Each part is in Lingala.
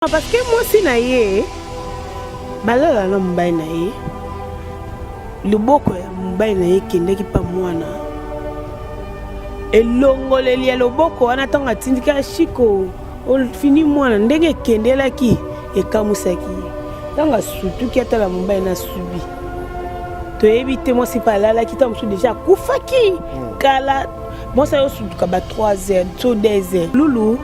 Parce que mwasi na ye balala na mobali na ye, loboko ya mobali na ye ekendaki mpa mwana, elongoleli ya loboko wana ntango atindika Shiko ofini mwana ndenge ekendelaki ekamwisaki ye. Ntango asutuki atala mobali na asubi, toyebi te mwasi mpe alalaki ntango mosusu deja akufaki kala. Mwasi ayo osutuka ba 3 heures to 2 heures. Lulu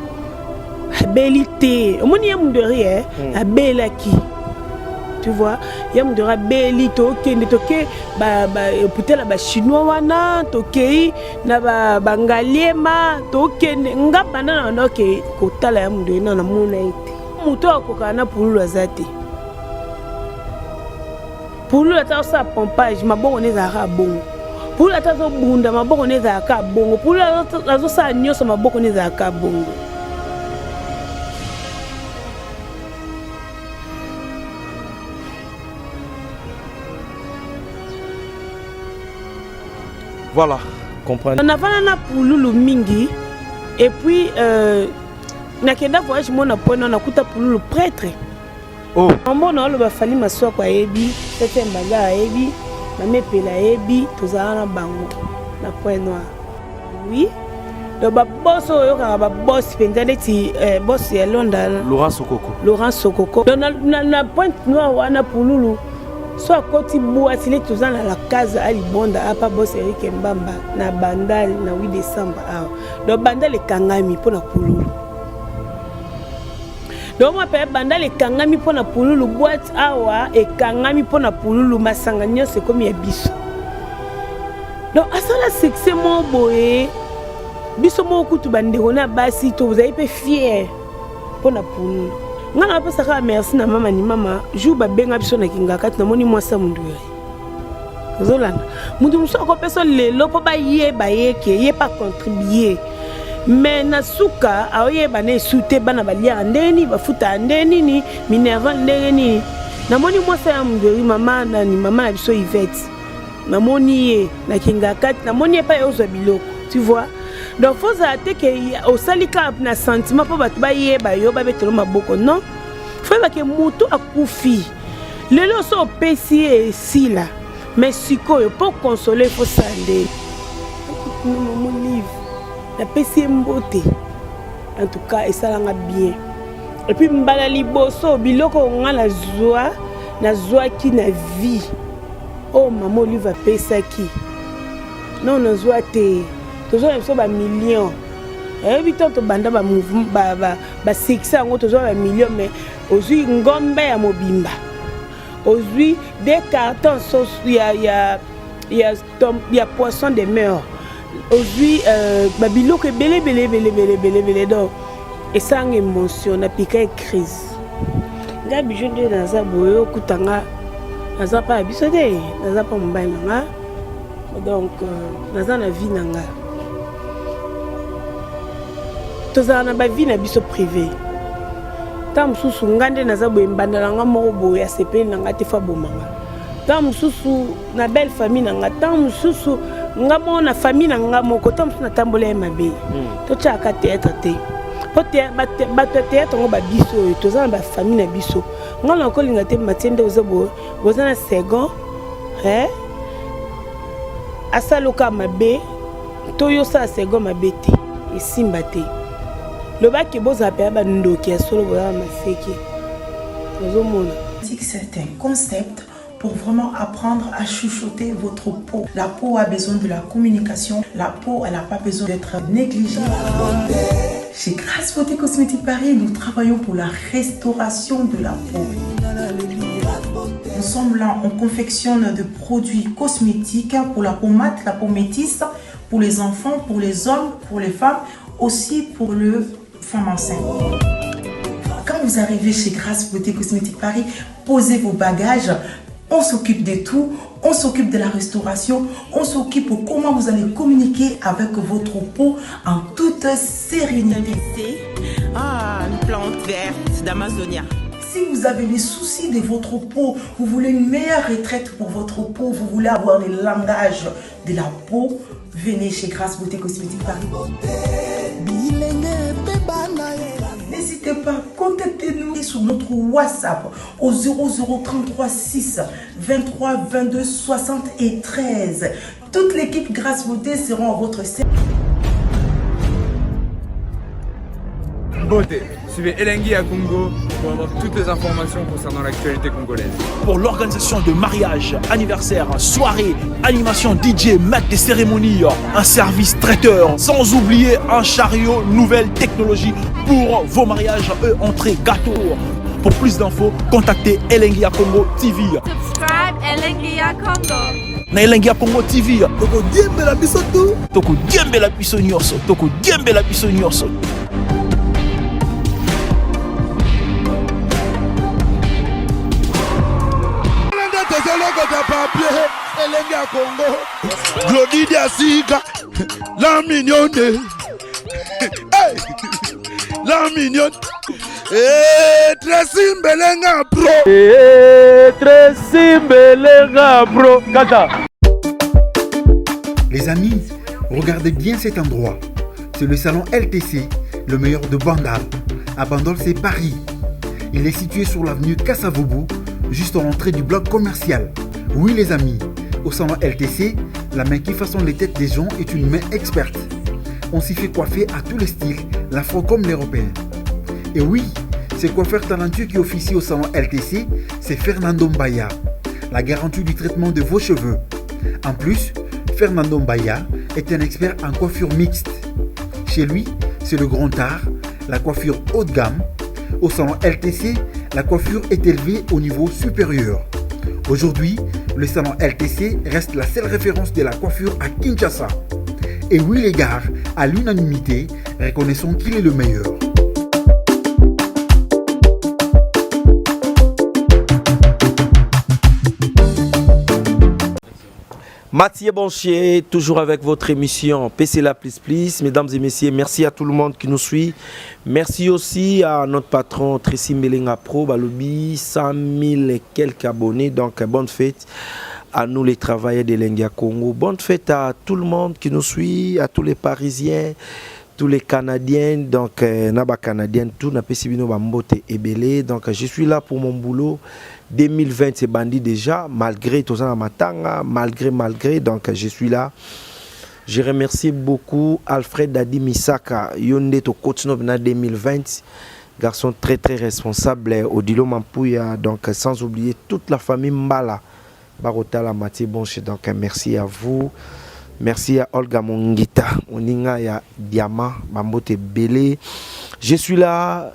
abeli te, omoni ye mundori eh? Abelaki, tu vois, ye mundori abeli. Tokende toke hôpital ya bachinois wana, tokei na bangaliema, tokende nga banda na banda oke kotala ya mundori na namona ye te. Moto oyo akokaka na pululu aza te. Pululu ata osala pompage, maboko ne ezalaka bongo. Pululu ata azobunda, maboko ne ezalaka bongo. Pululu azosala nyonso, maboko ne ezalaka bongo. Voilà, comprendre. Navanda na pululu mingi et puis nakenda voyage mona pona nakuta pululu prêtre. Oh. Mambo na oloba Fally Masuaku ayebi, Tete Mbaga ayebi, Mame Pela ayebi, tozala na bango na Point Noir. Oui. Donc ba boss oyo oyokaka ba boss mpenza neti boss ya Londres, Laurent Sokoko. Laurent Sokoko. Donc na Pointe Noire wana pululu so akoti boîte neti toza na la case a Libonda apa boss Eric Mbamba na Bandal na 8 décembre awa. Donc Bandal ekangami mpona pululu. Donc moi pe Bandal ekangami mpona pululu, boîte awa ekangami mpona pululu, masanga nyonso ekomi ya biso. Donc asala succès moko boye, biso moko kutu bandeko na basi tozali mpe fier mpona pululu. Nga napesa kaka merci na mama ni mama jour babenga biso na Kingakati, namoni mwasi ya Mundweri. Ozolanda moto mosusu akopesa lelo mpo bayeba ye ke ye pa contribue, mais na suka aoyeba na esu te bana baliaka ndenge nini, bafutaka ndenge nini, minerval ndenge nini. Namoni mwasi ya Mundweri, mama nani, mama na biso Yvette, namoni ye na Kingakati, namoni ye epai ozwa biloko, tu vois. Donc faut ozala te ke osali kaka na sentiment mpo bato bayeba yo, babetelo maboko. Non, faut yeba ke moto akufi lelo so opesi ye esila, mais sikoyo mpo console faut sala ndeni. Mama Olive napesi ye mbote, en tout cas esalanga bien. Et puis mbala liboso biloko nga nazwa, nazwaki na vie oyo mama Olive apesaki, non nazwa te, tozwa na biso bamillion. Oyebi to tobanda basuccès yango, tozwa bamillion, mais ozwi ngombe ya mobimba, ozwi des cartons sauce ya poisson de mer, ozwi babiloko ebele ebele ebele ebele ebele ebele. Donc esanga émotion, napika ye crise. Nga Bijou nde naza boye, okutanga naza pa ya biso te, naza pa mobali na nga. Donc naza na vie na nga, tozala na bavie na biso privé. Ntango mosusu nga nde naza boye, mbanda na nga moko boye asepeli na nga te, fa bomanga. Ntango mosusu na belle famille na nga, ntango mosusu nga moko na famille na nga moko, ntango mosusu natambola ye mabe. Totyaka théâtre te, po bato ya théâtre yango babiso oyo toza na bafamille na biso. Nga na kolinga te matie nde oza boye, boza na second asaloka mabe to yo osala second mabe te, esimba te. Lobaki bozala mpenza bandoki ya solo, bozala maseke ozomona. C'est un concept pour vraiment apprendre à chuchoter votre peau. La peau a besoin de la communication. La peau, elle n'a pas besoin d'être négligée. Chez Grâce Beauté Cosmétique Paris, nous travaillons pour la restauration de la peau. Nous sommes là, on confectionne de produits cosmétiques pour la peau mate, la peau métisse, pour les enfants, pour les hommes, pour les femmes, aussi pour le femme enceinte. Quand vous arrivez chez Grâce Beauté Cosmétique Paris, posez vos bagages, on s'occupe de tout, on s'occupe de la restauration, on s'occupe de comment vous allez communiquer avec votre peau en toute sérénité. Ah, une plante verte d'Amazonia. Si vous avez les soucis de votre peau, vous voulez une meilleure retraite pour votre peau, vous voulez avoir le langage de la peau, venez chez Grâce Beauté Cosmétique Paris. N'hésitez pas, contactez-nous sur notre WhatsApp au 0033 6 23 22 73. Toute l'équipe Grâce Beauté seront à votre service. Beauté, suivez Elengi à Congo pour avoir toutes les informations concernant l'actualité congolaise. Pour l'organisation de mariages, anniversaires, soirées, animation DJ, maître des cérémonies, un service traiteur, sans oublier un chariot nouvelle technologie pour vos mariages, eux, entrée, gâteau. Pour plus d'infos, contactez Elengi Congo TV. Subscribe Elengi ya Congo. Na Elengi ya Congo TV. Tokodiembela biso tu. Tokodiembela biso nyonso. Tokodiembela biso nyonso. Tozolokota papier Elengi ya Congo. Glody Diasika, la mignonne. Hey! La mignonne. Eh, Tracy Mbelenga Pro. Eh, Tracy Mbelenga Pro. Kata. Les amis, regardez bien cet endroit. C'est le salon LTC, le meilleur de Bandal. À Bandol, c'est Paris. Il est situé sur l'avenue Kassavoubou, juste à l'entrée du bloc commercial. Oui les amis, au salon LTC, la main qui façonne les têtes des gens est une main experte. On s'y fait coiffer à tous les styles, l'afro comme l'européen. Et oui, ce coiffeur talentueux qui officie au salon LTC, c'est Fernando Mbaya, la garantie du traitement de vos cheveux. En plus, Fernando Mbaya est un expert en coiffure mixte. Chez lui, c'est le grand art, la coiffure haut de gamme. Au salon LTC, la coiffure est élevée au niveau supérieur. Aujourd'hui, le salon LTC reste la seule référence de la coiffure à Kinshasa. Et oui les gars, à l'unanimité, reconnaissons qu'il est le meilleur. Mathieu Bonchier, toujours avec votre émission PC La Plus Plus. Mesdames et messieurs, merci à tout le monde qui nous suit. Merci aussi à notre patron Tracy Melenga Pro, Balobi, 100 000 et quelques abonnés. Donc, bonne fête à nous les travailleurs de l'Engia Congo. Bonne fête à tout le monde qui nous suit, à tous les Parisiens, tous les Canadiens. Donc, euh, Naba Canadien, tout, Napesi Bino Bambote Ebele. Donc, je suis là pour mon boulot. 2020, c'est bandit déjà, malgré tout ça, matanga, malgré, malgré. Donc, je suis là. Je remercie beaucoup Alfred Dadi Misaka, Yonde to continue 2020. Garçon très très responsable, Odilo Mampouya, donc sans oublier toute la famille Mbala. Barotala Mathieu Bonche, donc merci à vous. Merci à Olga Mongita, Oninga ya Diamant, Bambote Belé. Je suis là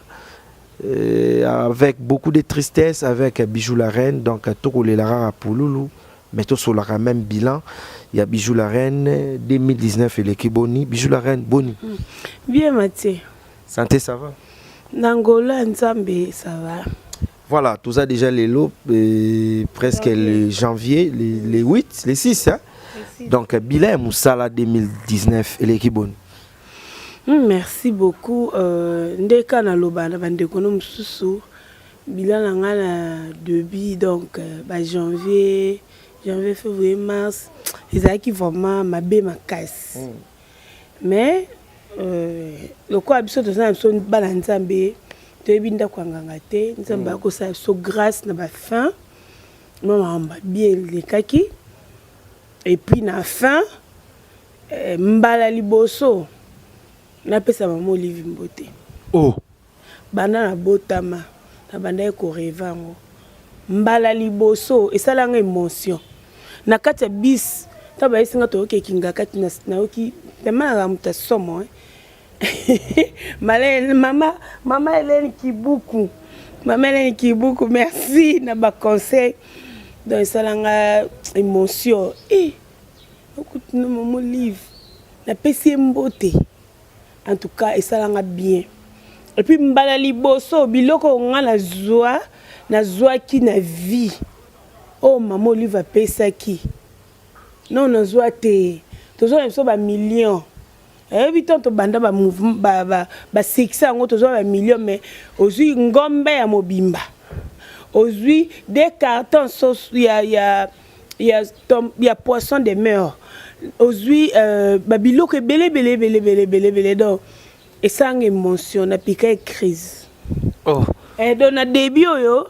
euh, avec beaucoup de tristesse, avec Bijou la Reine, donc Toko Lara Pouloulou, mais tout sur la même bilan. Il y a Bijou la Reine 2019 et l'équipe Boni. Bijou la Reine, Boni. Bien Mathieu. Santé, ça va? Nangola Nzambe, ça va. Voilà, tout ça déjà les lots, euh, presque le janvier, les, les 8, les 6. Hein? Donc, bilan Moussala 2019 et l'équipe Boni. Merci beaucoup. Euh, ndeka naloba na bandeko no mosusu bilan na ngai na début donc euh, ba janvier janvier février mars ezalaki vraiment mabe makasi mm. Mais euh, lokola biso toza na biso bana Nzambe, toyebi ndako ya nganga te, Nzambe mm. akosala biso grâce na bafin mwa makambo bien elekaki. Et puis na fin eh, mbala liboso napesa mama Olive mbote. Oh. Banda nabotama nabandaki korêver yango mbala liboso esalanga émotion na kati ya bis ntango bayesi nga toyoki ekinga kati nayoki tellement naka moto asomo mama mama Hélène Kibuku, mama Hélène Kibuku, merci na baconseil. Donc esalanga émotion e okutuna mama Olive napesi ye mbote. En tout cas esalanga bien. Et puis mbala liboso biloko nga nazwa nazwaki na vie oyo mama Olive apesaki non nazwa te, tozwa na biso bamillion oyebi ntango tobanda basuccès yango tozwa bamillion, mais ozwi ngombe ya mobimba, ozwi deux cartons sauce ya, ya, ya, tom, ya poisson de mer, ozwi euh, babiloko ebele ebele ebele ebele ebele ebele. Donc Esanga émotion na pika ye crise. Oh. Eh, donc na début oyo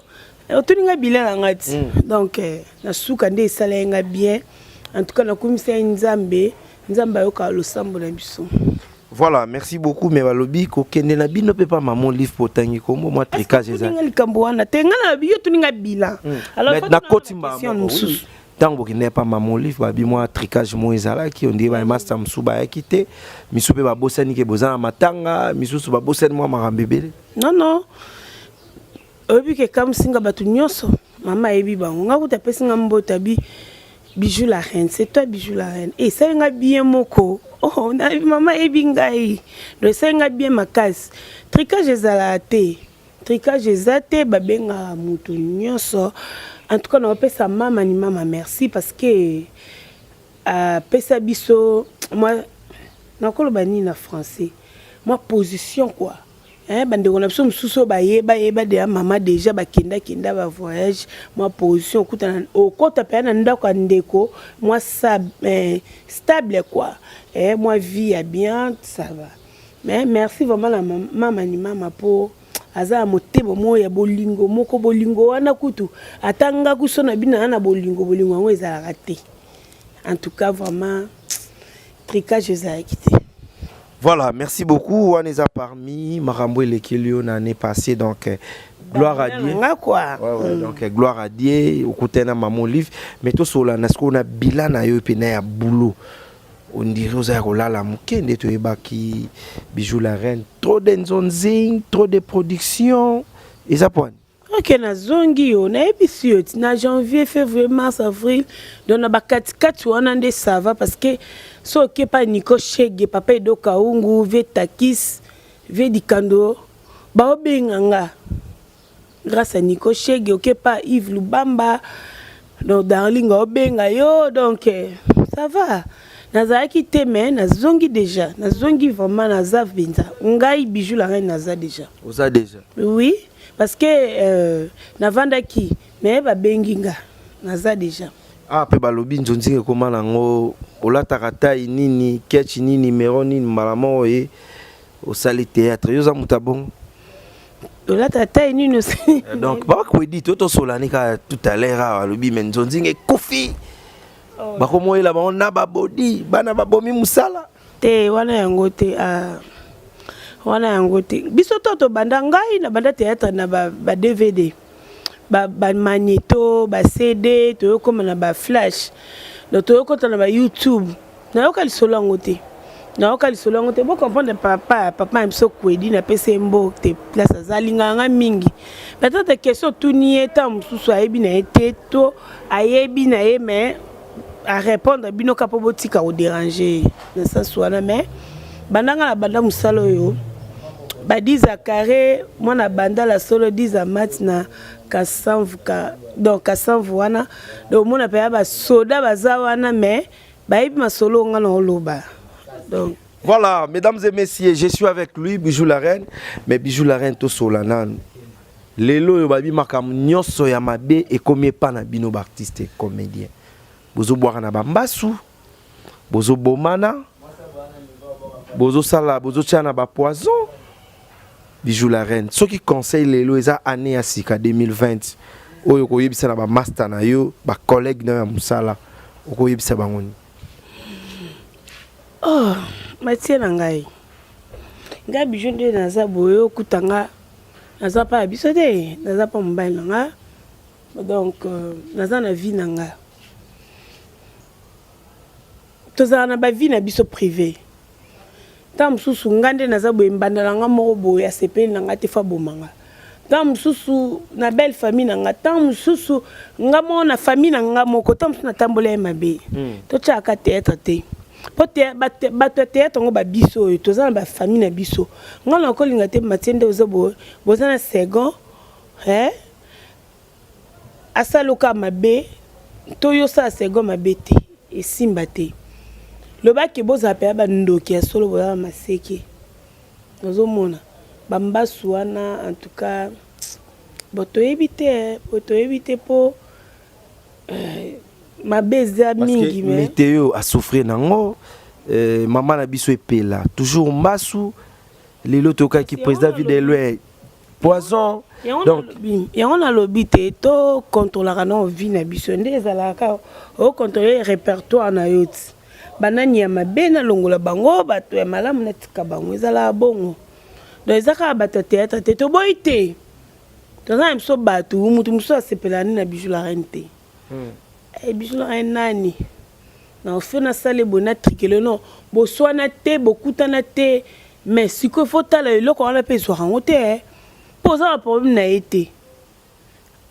otuni nga bilan na nga ti. Donc eh, na suka nde esala ye nga bien. En tout cas nakumisa ye Nzambe, Nzambe ayokaka losambo na biso. Voilà, merci beaucoup mais balobi kokende na bino pe pa maman Olive potangi kombo mwa tricage eza. Nga likambo wana te nga na yo tuni nga bilan. Alors mais na koti mba mosusu. Ntango bokende pa maman Olive babi mwa tricage mo ezalaki on dirait ba master mosusu bayaki te misusu pe babosani ke boza na matanga misusu babosani mwa makambo ebele. Non non. Oyebi ke kamwisi nga bato nyonso mama ayebi bango nga kuta apesi nga mbote abi Bijou la reine, c'est toi Bijou la reine. Et ça nga bien moko. Oh, na mama ayebi ngai. Donc ça nga bien makasi. Tricage ezala te. Tricage eza te babengaka mutu nyonso. En tout cas na opesa mama ni mama merci parce que apesa biso moi nakoloba nini na français. Moi position quoi. Eh, bandeko na biso mosusu oyo bayeba yeba deya mama deja bakenda kenda ba voyage mwa position okutana okota mpenza na ndako ya ndeko mwa sab, eh, stable quoi eh, mwa vie ya bien ça va mais merci vraiment na mama ni mama po aza na motema moko ya bolingo moko bolingo wana kutu ata nga kuso na bino na bolingo bolingo yango ezalaka te en tout cas vraiment tricage ezalaki te. Voilà, merci beaucoup. Wana eza parmi makambo elekeli yo na année passée donc euh, gloire à Dieu. Nga quoi. Ouais, ouais, mm. Donc euh, gloire à Dieu okutana na maman Olive mais tosola na sikoyo na bilan na yo mpe na ya boulot. On dirait oza ya kolala moke nde toyebaki Bijou la reine trop de nzonzing, trop de production eza pwani. Ok nazongi yo nayebisi yo ti na janvier février mars avril donc na bakatikati wana nde ça va parce que so oke pa Nico Shege papa Edo Kaungu vie Takis vie Dikando baobenga nga grâce à Nico Shege oke pa Yves Lubamba donc Darling aobenga yo donc eh, ça va nazalaki te mais nazongi déjà nazongi vraiment naza mpenza ngai Bijou la reine naza déjà oza déjà oui parce que euh, navandaki mais babengi nga naza déjà ah mpe balobi nzonzinga ekoma nango olataka tai nini ketch nini numero nini mbala moko ye osali théâtre yo oza moto ya bongo olata tai nini osali eh, donc bakwedi to tosolani kaka tout à l'heure awa alobi me nzonzinga ekufi oh. bakomoyela bango na babodi bana babomi mosala Te wana yango te ah. Wana yango te. Biso to tobanda ngai na banda théâtre na ba, ba DVD. Ba, ba magnéto, ba CD, toyokoma na ba flash. Donc toyokota na ba YouTube. Nayoka lisolo yango te. Nayoka lisolo yango te. Bo comprendre papa, papa na biso Kwedi na pesa ye mbote place aza alingaka nga mingi. Peut-être question otuni ye ntango mosusu ayebi na ye te to ayebi na ye mais a répondre bino ka po botika ko déranger na sens wana mais banda nga na banda mosala oyo ba 10 carré mwana banda la solo 10 mat na kasanvu ka donc kasanvu wana donc omona mpenza basoda baza wana mais bayebi masolo nga na oloba donc Voilà, mesdames et messieurs, je suis avec lui, Bijou la Reine. Mais Bijou la Reine, tout Solanan. Lelo oyo babi makambo nyonso ya mabe ekomi epa na bino ba artiste comedien. Bozobwaka na bambasu, bozobomana, bozosala, bozotia na ba poison. Bijou la reine, soki conseil lelo eza année ya sika 2020 oyo okoyebisa na ba master na yo, ba collègue na yo ya mosala, okoyebisa bango nini? Oh, matie na ngai. Ngai Bijou nde naza boye okuta nga naza pa ya biso te naza pa mobali na nga donc euh, naza na vie na nga tozala na ba vie na biso privé ntango mosusu nga nde naza boye mbanda na nga moko boye asepeli na nga te fo aboma nga ntango mosusu na belle famille na nga ntango mosusu nga moko na famille na nga moko ntango mosusu natambola ye mabe mm. totyaka théâtre te po bato ya théâtre yango babiso oyo toza na bafamille na biso nga na kolinga te matie nde oza boye boza na second eh? asaloka mabe to yo osala second mabe te esimba te lobaki bozala mpenza bandoki ya solo boza na maseke ozomona bambasu wana en tout cas bo toyebi te bo toyebi te mpo euh, mabe eza mingi mais meteo asouffrir nango euh, mama na biso epela toujours mbasu. Lelo tokaki président Videloin poison. Donc yango nalobi te to contrôlaka na vie na biso nde ezalaka o contrôler répertoire na yo ti banani ya mabe nalongola bango, bato ya malamu natika bango, ezalaka bongo. Donc eza kaka bato ya théâtre te, toboyi te, toza na biso bato. Motu mosusu asepelaka nde na Bijou la Reine te. Bijou la Reine nani na ofe nasala boye natrikele no boswana te, bokutana te, mais sikoyo faut tala eloko wana mpe ezwaka yango te, mpo oza na problème na ye te.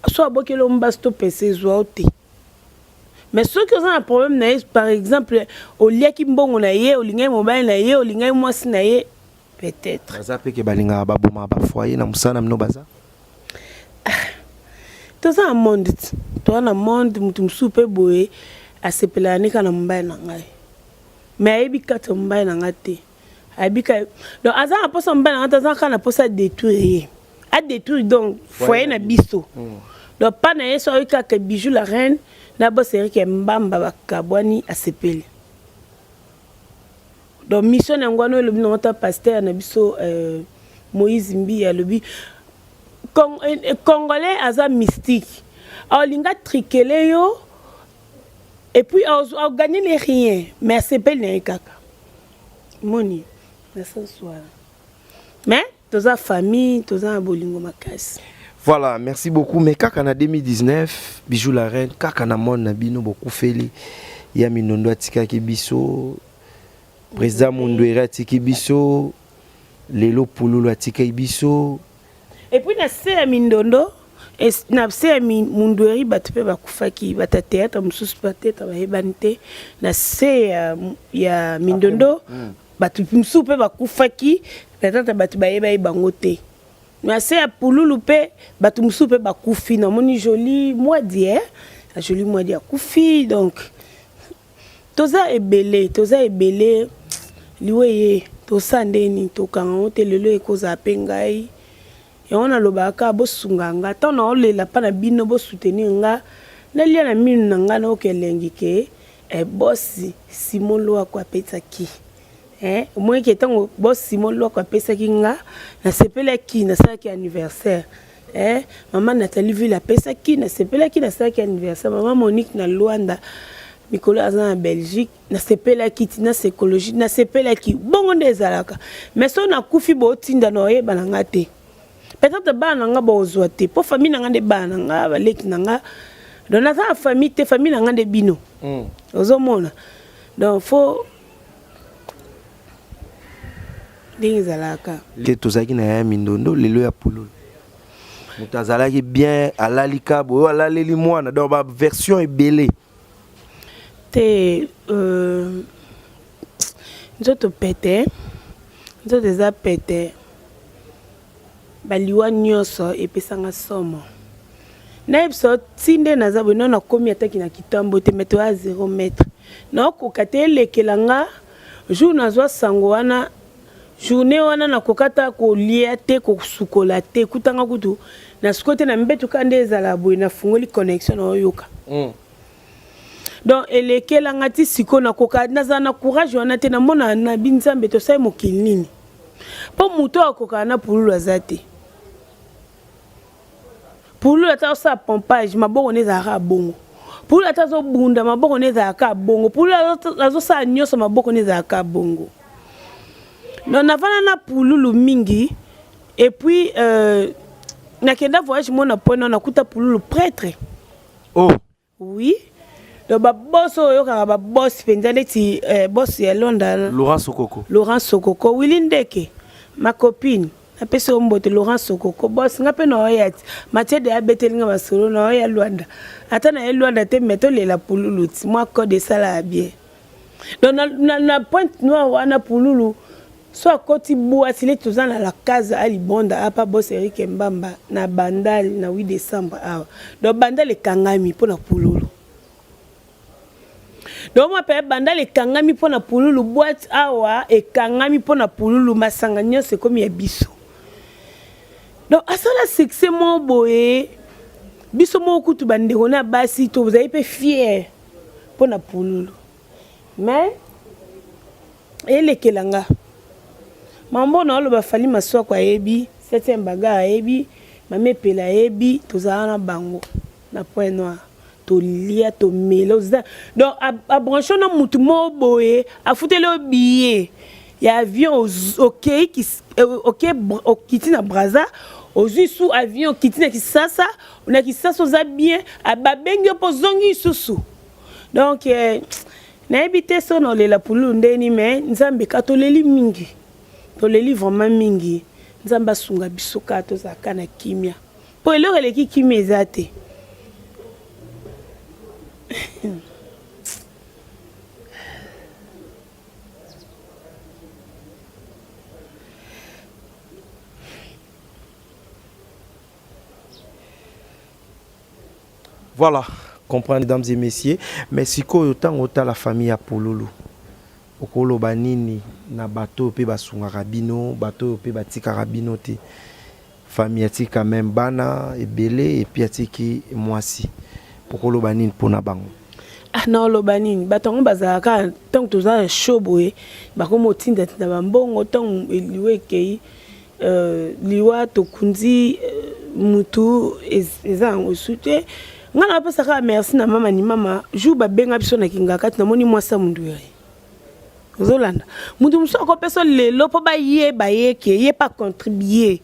So abokeli mbasi to pese, ezwa yo te. Mais soki oza na problème na ye, par exemple oliaki mbongo na ye, olingai mobali na ye, olingai mwasi na ye, peut-être. Baza mpe ke balingaka baboma bafoyer na mosala na bino, baza. Toza na monde ti, toza na monde. Motu mosusu mpe boye asepelaka ne kaka na mobali na ngai, mais ayebi kati ya mobali na ngai te, ayebi ka. Donc aza na mposa mobali na ngai te, aza kaka na mposa adétruire ye, adétruire donc foyer na biso. Donc mpa na ye, so ayoki kaka Bijou la Reine na boss Erik Mbamba bakabwani, asepeli. Donc mission na yango wana oyo elobi nango ta pasteur na biso Moïse Mbi alobi Congolais aza mystique, aolinga trikele yo et puis aoganye le rien, mais asepeli na ye kaka moni na sens wana. Mais toza famille, toza na bolingo makasi. Voilà, merci beaucoup. Mais kaka na 2019, Bijou la Reine, kaka na monde na bino bokufeli ya Minondo atikaki biso, président Mundwere atiki biso, lelo Pululu atikaki biso. Et puis na se ya Mindondo, na se ya Mundweri, bato mpe bakufaki, bato ya théâtre mosusu peut-être bayebani te. Na se ya Mindondo, bato mosusu mpe bakufaki, peut-être bato bayebaki bango te. Na se ya Pululu mpe bato mosusu mpe bakufi. Namoni Joli Mwadi, Joli Mwadi akufi. Donc toza ebele, toza ebele. Liwa eye, tosala ndeni, tokanga ngo te. Lelo ekozala mpe ngai yango nalobaka kaka bosunga nga ntango naolela mpa na bino, bosoutenir nga, nalia na minu na ngai, naoka elengi ke boss Simon Lwako apesaki. Omoni ke ntango boss Simon Lwako apesaki nga, nasepelaki, nasalaki anniversaire. Mama Nathalie Ville apesaki, nasepelaki, nasalaki anniversaire. Mama Monique na Lwanda, mikolo aza na Belgique, nasepelaki ntina psychologie, nasepelaki. Bongo nde ezalaka. Mais so nakufi, botinda na oyeba na nga te, peut-être bana na nga bozwa te, mpo famille na nga nde bana na nga, baleki na nga. Donc naza na famille te, famille na nga nde bino. Ozomona, donc faut ndenge ezalaka. Ke tozalaki na ya Mindondo, lelo ya Pululu, moto azalaki bien, alali ka boye, alaleli mwana, donc baversion ebele. Te, nzoto pete, nzoto eza pete. Baliwa nyonso epesanga somo. Nayebisa ti nde naza boye, nano nakomi ataki na kitambo te, mais toya 0 mètre, naokoka te. Elekela nga jour nazwa sango wana, journée wana nakoka ta kolia te, kosukola te, kutanga kutu nasukola te na mbetu kaka nde ezala boye, nafungoli connexion, naoyoka. Donc elekelanga ti sikoyo, nakoka, nazala na courage wana te. Namona na binzambe, tosali mokili nini? Mpo moto oyo akokaka na Pululu aza te. Pululu ata osala pompage, maboko ne ezalaka bongo. Pululu ata azobunda, maboko ne ezalaka bongo. Pululu azosala nyonso, maboko ne ezalaka bongo. Donc navanda na Pululu mingi. Et puis nakenda voyage mona mpona nakuta Pululu prêtre. Oh. Oui, donc baboss oyo oyokaka, baboss mpenza neti boss ya Londa. Laurent Sokoko. Laurent Sokoko, Willi Ndeke, ma copine, napesi yo mbote. Laurent Sokoko, boss nga mpe na oya ti Mathieu de abeteli nga masolo na oya Lwanda, ata na ye Lwanda te, mais tolela Pululu ti mwa code esalaka bien. Donc na Pointe Noire wana, Pululu so akoti bwasi neti toza na la case alibonda apa boss Erik Mbamba na Bandal na 8 décembre awa. Donc Bandal ekangami mpo na Pululu. Donc mwa mpe Bandal ekangami mpo na Pululu, boîte awa ekangami mpo na Pululu, masanga nyonso ekomi ya biso. Donc asala succès moko boye, biso moko kutu bandeko na basi tozali mpe fier mpo na Pululu. Mais elekela nga. Mambo na oloba Fally Masuaku ayebi, septième bagarre ayebi, Mame Epela ayebi, tozala na bango na point noir. Tolia, tomela, oza donc a branche na mutu moko boye, afuteli yo billet ya avion okei oke okiti na Brazza, ozui su avion okiti na Kisasa, na Kisasa oza bien, babengi yo mpo ozongi lisusu. Donc eh, nayebi te soki naolela pululu ndenge nini mais nzambe ka toleli mingi toleli vraiment mingi nzambe asunga biso kaka tozala kaka na kimia mpo eloko eleki kimia eza te. Voilà, comprendre mesdames et messieurs, mais sikoyo tango otala famille ya Pululu okoloba nini na bato oyo pe basungaka bino, bato oyo pe batikaka bino te. Famille atiki quand même bana ebele et puis atiki mwasi. Okoloba nini pona bango? Ah naoloba nini bato yango bazalaka ntango toza na show boye bakoma otindatinda bambongo ntango liwa ekei Euh, liwa tokundi euh, mutu eza yango esu te ngai napesa kaka merci na mama ni mama jour babenga biso na kingakati namoni mwasi ya mundu ya ye ozolanda mutu mosusu akopesa lelo mpo bayeba ye ke ye pa contribue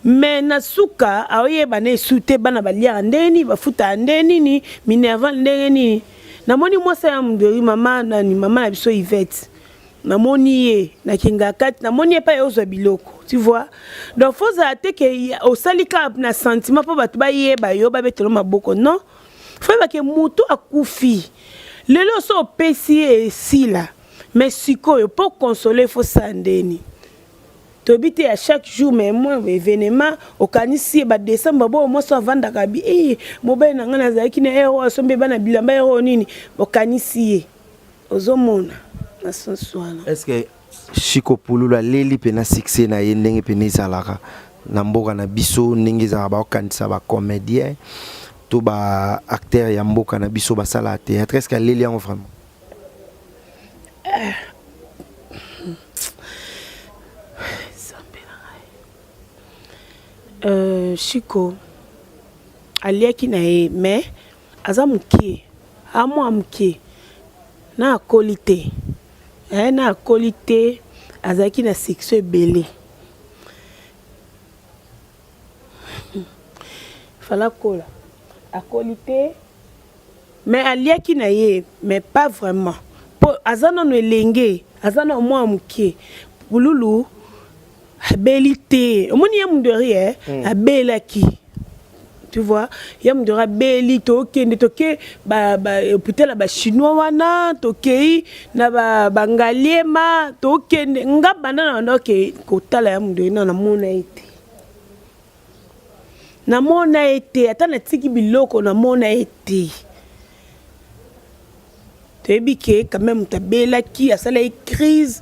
mais na suka aoyeba na esu te bana baliaka ndenge nini bafutaka ndenge nini minerval ndenge nini namoni mwasi ya munderi mama nani mama na biso Yvette Namoni ye na kingakati namoni ye epai ozwa biloko tu vois donc faut ozala te ke osali kaka na sentiment mpo bato bayeba yo babetelo maboko non faut yeba ke moto akufi lelo so opesi ye esila mais sikoyo mpo console faut sala ndeni toyebi te ya chaque jour mais moi événement okanisi ye badecembre boyo mwasi avandaka bi e mobali na ngai nazalaki na ero asombi bana bilamba ero nini okanisi ye Ozomona na sens wana. Est-ce que Chico Pululu aleli pena succès na ye ndenge pena ezalaka na mboka na biso ndenge ezalaka baokanisa ba comédien to ba acteur ya mboka na biso basala théâtre est-ce que aleli yango vraiment? Eh. Euh, Chico aliaki na ye mais aza mukie a mua mukie na akoli te eh na akoli te azalaki na section ebele fallait akola akoli te mais aliaki na ye mais pas vraiment po aza nanu elenge aza nanu mua mukie pululu Abeli te omoni ya mundori eh mm. abelaki tu vois ya mundori abeli tokende toke ba ba hôpital ya ba chinois wana tokei na ba bangaliema tokende nga banda na banda oke kotala ya mundori na namona ye te namona ye te ata natiki biloko namona ye te toyebi ke quand même moto abelaki asalaki crise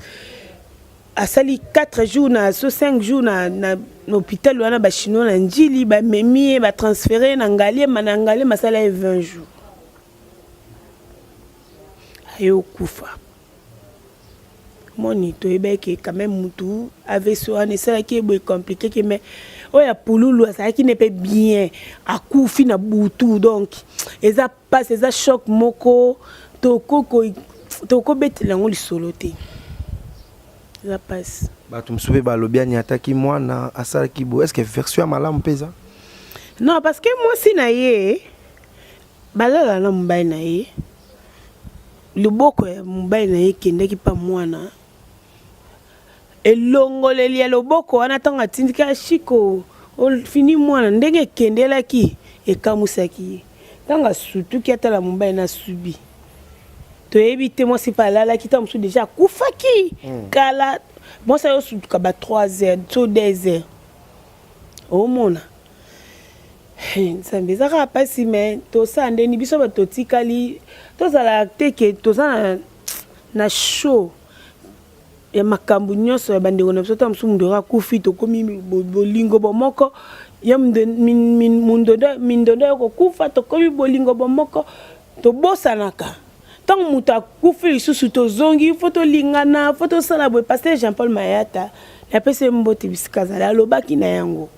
Asali 4 jours na so 5 jours na na hôpital wana ba chinois na Ndjili ba memi ye ba transférer ye na Ngaliema na Ngaliema asala ye 20 jours aye okufa moni toyebaki ke quand même mutu AVC wana esalaki ye boye compliqué ke mais oyo ya pululu azalaki ne mpe bien akufi na butu donc eza pasi eza choc moko tokobetela yango lisolo te eza pasi. Bato mosusu mpe balobi anyataki mwana asalaki boye est-ce que version ya malamu mpe eza? Non parce que mwasi na ye balala na mobali na ye loboko ya mobali na ye ekendaki mpa mwana Elongoleli ya loboko wana ntango atindiki ah, Shiko ofini mwana ndenge ekendelaki ekamwisaki ye ntango asutuki atala mobali na asubi toyebi te mwasi mpe alalaki ntango mosusu deja akufaki hmm. kala mwasi ayo osutuka ba 3 heures to 2 heures omona nzambe eza kaka mpasi me tosala ndeni biso bato totikali tozala te ke toza na, na show ya makambo nyonso ya bandeko na biso ntango mosusu moto akufi tokomi bolingo bomoko ya mindondo ya kokufa tokomi bolingo bomoko tobosanaka ntango moto akufi lisusu tozongi fo tolingana fo tosala boye pasteur Jean Paul Mayata Napesi ye mbote bisika azali, alobaki na yango.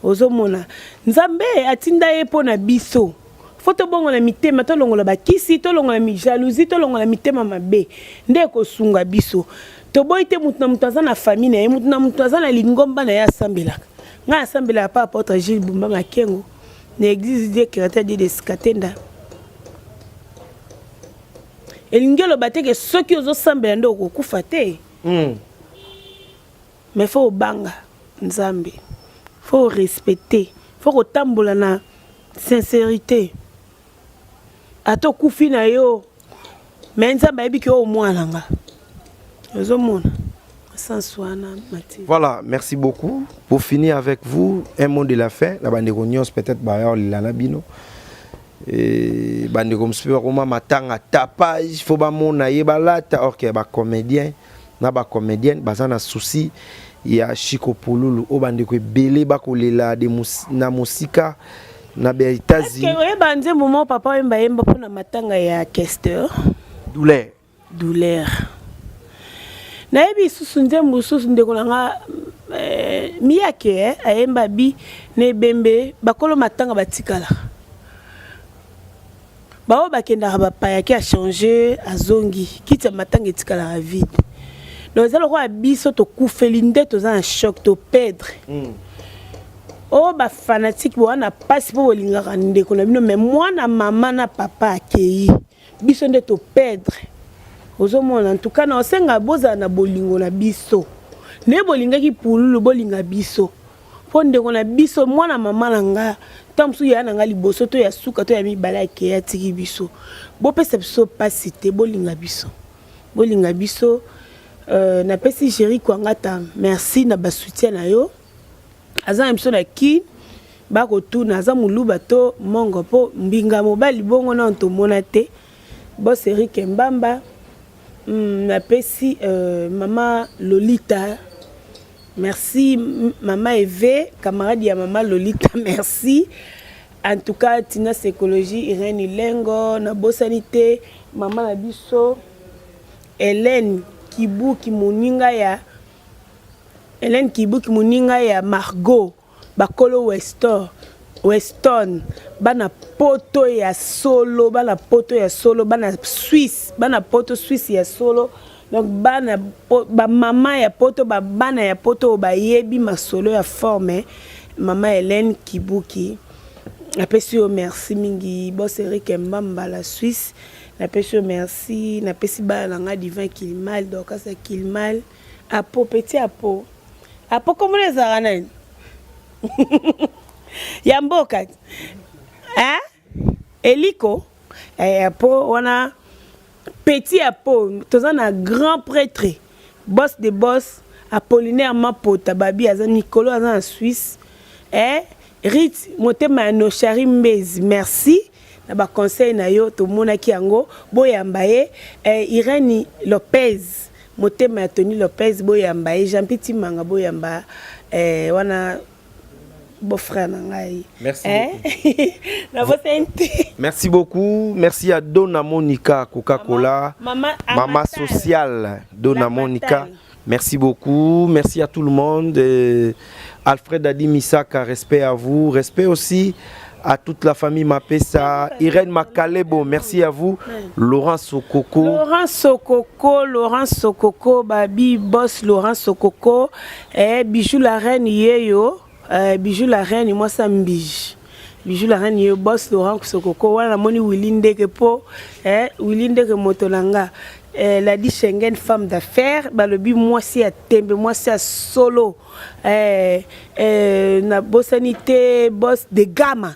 Ozomona, Nzambe atinda ye mpo na biso. Fo tobongola mitema, tolongola bakisi, tolongola jalousie, tolongola mitema mabe, nde ekosunga biso. Toboyi te moto na moto aza na famille na ye, moto na moto aza na lingomba na ye asambelaka. Ngai asambelaka pa apôtre Gilles Bumba Makengo na église Dieu créateur Dieu de Skatenda. Elingi oloba te ke soki ozosambela nde okokufa te. Mais faut obanga Nzambe, faut respecter, faut kotambola na sincérité. Ata okufi na yo, mais Nzambe ayebi ke oyo mwana nga. Ozomona sens wana Mathieu. Voilà, merci beaucoup. Pour finir avec vous, un mot de la fin. La bande nyonso peut-être ba lila bino. Et bandeko mosusu mpe bakoma matanga tapage fo bamona ye balata or ke bacomédien na bacomédienne baza na souci ya Chiko Pululu oyo bandeko ebele bakolela de na mosika na ba États-Unis. Oyeba nzembo moko papa oyemba yemba mpona matanga ya Kester? Douleur. Douleur. Nayebi lisusu nzembo mosusu ndeko na nga eh, miyake eh, ayemba bi na ebembe bakolo matanga batikalaka baoyo bakendaka bapaya ke achange azongi kiti ya matanga etikalaka vide. Donc eza lokola biso tokufeli nde toza na choc topedre. Oyo bafanatike boza na mpasi mpo bolingaka ndeko na bino, mais mwana mama na papa akei, biso nde topedre. Ozomona, en tout cas na osenga bozala na bolingo na biso nde bolingaki Pululu, bolinga biso mpo ndeko na biso mwana mama na nga ntango mosusu ya na nga liboso to ya suka to ya mibale akei atiki biso. Bopesa biso mpasi te, bolinga biso, bolinga biso. Napesi Géri Kwangata merci na basoutien na yo. Aza na biso na Kin, bakotuna aza moluba to mongo mpo mbinga mobali bongo nano tomona te. Boss Eric Mbamba, napesi mama Lolita merci, mama Eve camarade ya mama Lolita merci. En tout cas Tina Psychologie Irène Lengo, nabosani te mama na biso Hélène Kibuki moninga ya Hélène Kibuki moninga ya Margot bakolo Weston, Weston bana poto ya solo, bana poto ya solo, bana Suisse, bana poto Suisse ya solo. Donc bana ba mama ya poto, ba bana ya poto bayebi masolo ya forme. Mama Hélène Kibuki napesi yo merci mingi. Boss Eric Mbamba la Suisse napesi yo merci. Napesi bana na nga Divin Kilmal, Dorcas ya Kilmal, Apo petit Apo Apo komona ezalaka nani ya mboka hein? Eliko eh, Apo wana petit Apo. Toza na grand prêtre boss de boss Apollinaire Mapota babi aza mikolo aza na Suisse eh, Rit motema ya Noshari Mbezi merci na ba conseil na yo tomonaki yango boyamba ye eh, Irène Lopez motema ya Tony Lopez boyamba ye, Jean-Pi Timanga boyamba eh, wana beau-frère na ngai. Merci beaucoup. Merci beaucoup. Merci à Donna Monica Coca-Cola, mama, mama sociale Donna Monica. Merci beaucoup. Merci à tout le monde. Alfred Adi Misaka, respect à vous. Respect aussi à toute la famille Mapesa. Irène Makalebo, merci à vous. Laurent Sokoko. Laurent Sokoko, Laurent Sokoko, Babi Boss Laurent Sokoko. Eh, Bijou la reine yeyo. Eh, Bijou la reine, moi ça mbij. Bijou la reine yeyo, Boss Laurent Sokoko. Wana moni Willy Ndeke po. Eh, Willy Ndeke moto nanga. Eh, Ladi Schengen, femme d'affaires. Balobi mwasi ya tembe, mwasi ya solo. Eh, eh, na bosani te boss de gama,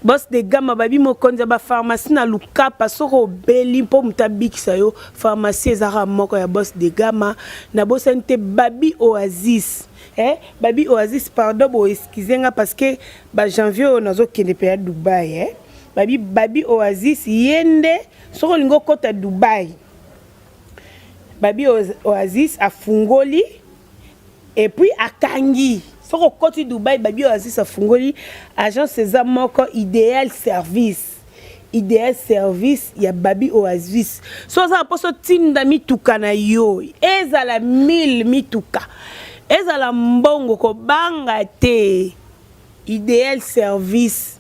boss de gama babi mokonzi ya bapharmacie na Lukapa. Soki obeli mpo moto abikisa yo, pharmacie ezaka moko ya boss de gama. Nabosani te babi Oasis eh, babi Oasis, pardon bo excuse nga parce que ba janvier oyo nazokende mpe ya Dubai eh. Babi, babi Oasis ye nde soki olingi okota Dubai, babi Oasis afungoli et puis akangi. Soki okoti Dubai, babi Oasis afungoli agence eza moko idéal service, idéal service ya babi Oasis. So oza na mposa otinda mituka na yo, ezala 1000 mituka. Ezala mbongo kobanga te. Ideal service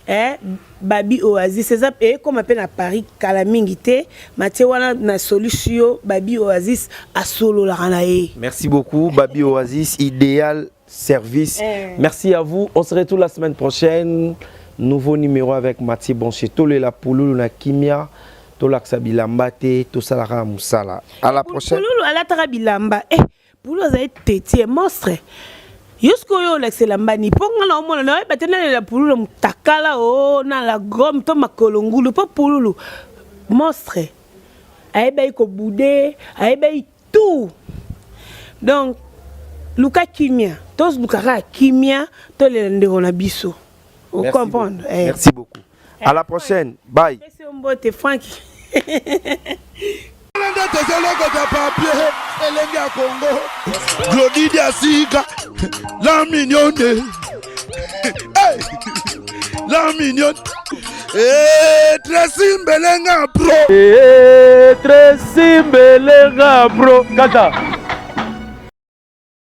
eh Baby Oasis eza ekoma pe na Paris kala mingi te Mathieu wana na solisi yo Baby Oasis asololaka na ye. Merci beaucoup Baby Oasis Ideal service. Eh. Merci à vous. On se retrouve la semaine prochaine. Nouveau numéro avec Mathieu Boncher. Tolela pululu na kimia. Tolakisa bilamba te, tosalaka musala. À la prochaine. Pululu alataka bilamba. Eh, Pululu azali teti, monstre. Yo sikoyo olakisa elamba nini mpo nga na omona nayeba te nalela pululu mutakala o na la gomme to makolo ngulu mpo pululu monstre ayebaki kobude ayebaki tout donc luka kimia toluka kaka kimia tolela ndeko na biso ocomprendre eh. Merci beaucoup. À la prochaine. Bye. Pesi yo mbote Frank. Nde tozolokota papier elenge ya Congo Glody Diasika la mignonne hey! La mignonne hey, Tracy Mbelenga pro hey, Tracy Mbelenga pro kaka.